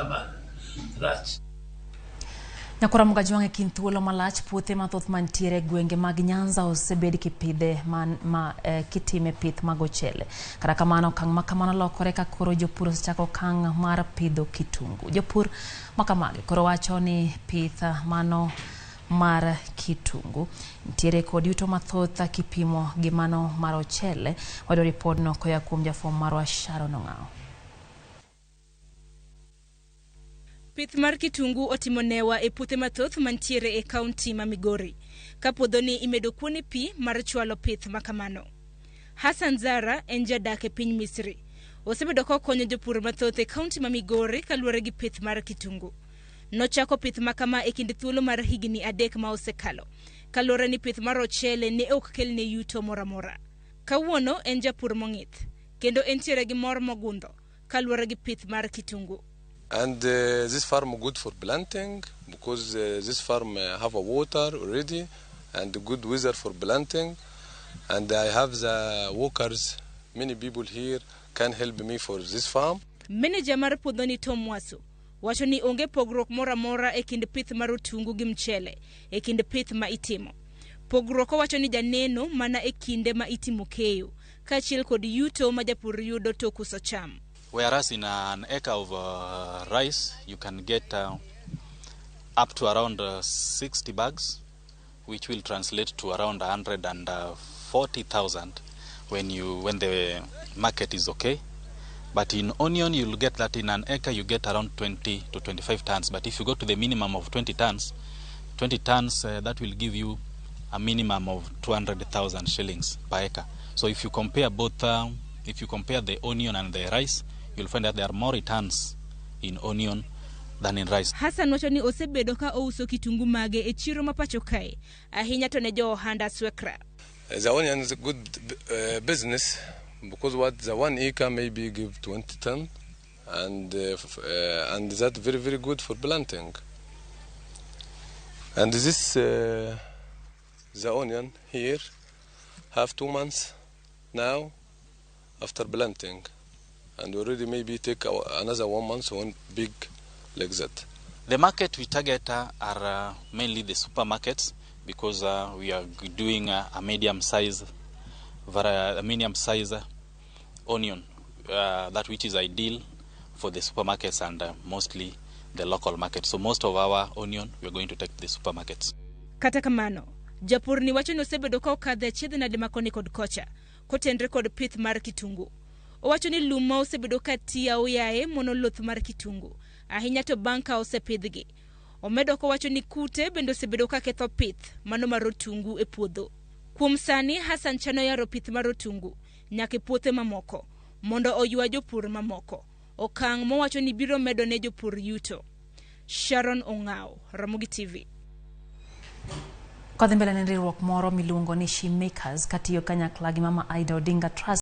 kamano rach. Nyakora Mugajwang' e kind thuolo malach puothe mathoth mantiere e gwenge mag Nyanza osebed kipidhe man, ma, kitime pith mag ochele. Kata kamano okang' ma kamano lokore ka koro jopur osechako okang' mar pidho kitungu. Jopur makamagi koro wacho ni pith mano mar kitungu nitiere kod yuto mathoth kipimo gi mano mar ochele. Wayudo ripodno koya kuom jafwambo marwa Sharon Ong'awo. Pith mar kitungu otimo newa e puothe mathoth mantiere e kaunti ma Migori. Ka puodhoni imedo kuone pi mar chwalo pith makamano. Hassan Zara en jadak e piny Misri. Osebedo ka okonyo jopur mathoth e kaunti ma Migori kaluwore gi pith mar kitungu. Nochako pith makama e kind thuolo mar higni 3 ma osekalo. Kaluwore ni pith mar ochele ne ok kelne yuto moro amora. Kawuono en japur mong'ith, kendo entiere gi mor mogundho kaluwore gi pith mar kitungu. And this farm good for planting because this farm have a water already and good weather for planting. And I have the workers, many people here can help me for this farm. Manager mar puodhoni Tom Mwasu wacho ni onge pogruok moro amora e kind pith mar otungu gi mchele e kind pith ma itimo. Pogruok owacho ni janeno mana e kinde ma itimo keyo, kaachiel kod yuto ma japur yudo tok uso cham. Whereas in an acre of rice, you can get up to around 60 bags, which will translate to around 140,000 when the market is okay. But in onion, you'll get that in an acre, you get around 20 to 25 tons. But if you go to the minimum of 20 tons, 20 tons, that will give you a minimum of 200,000 shillings per acre. So if you compare both, if you compare the onion and the rice, you'll find that there are more returns in onion than in rice. Hassan wacho ni osebedo ka ouso kitungu mage e chiro ma pacho kae, ahinya to ne jo ohand aswekra. The onion is a good business because what the 1 acre maybe give 20 ton, and that very, very good for planting. And this the onion here have 2 months now after planting, and already maybe take another 1 month one big like that. The market we target are mainly the supermarkets, because we are doing a medium size, a medium size onion, that which is ideal for the supermarkets and mostly the local market. So most of our onion we are going to take to the supermarkets. Kata kamano, japur ni wacho ni osebedo ka okadho e achiedh nade ma koni kod kocha, kotenre kod pith mar kitungu. Owacho ni lum ma osebedo ka ti aoyaye mono loth mar kitungu, ahinya to bang' ka osepidhgi. Omedo kowacho ni kute bende osebedo ka ketho pith mano mar otungu e puodho. Kuom sani, Hassan chano yaro pith mar otungu nyaka e puothe mamoko mondo oywa jopur mamoko. Okang' mowacho ni biro medo ne jopur yuto. Sharon Ong'awo, Ramogi TV. Kodhi mbele ne riwruok moro miluongo ni She Makers katiyo kanyakla gi Mama Ida Odinga Trust.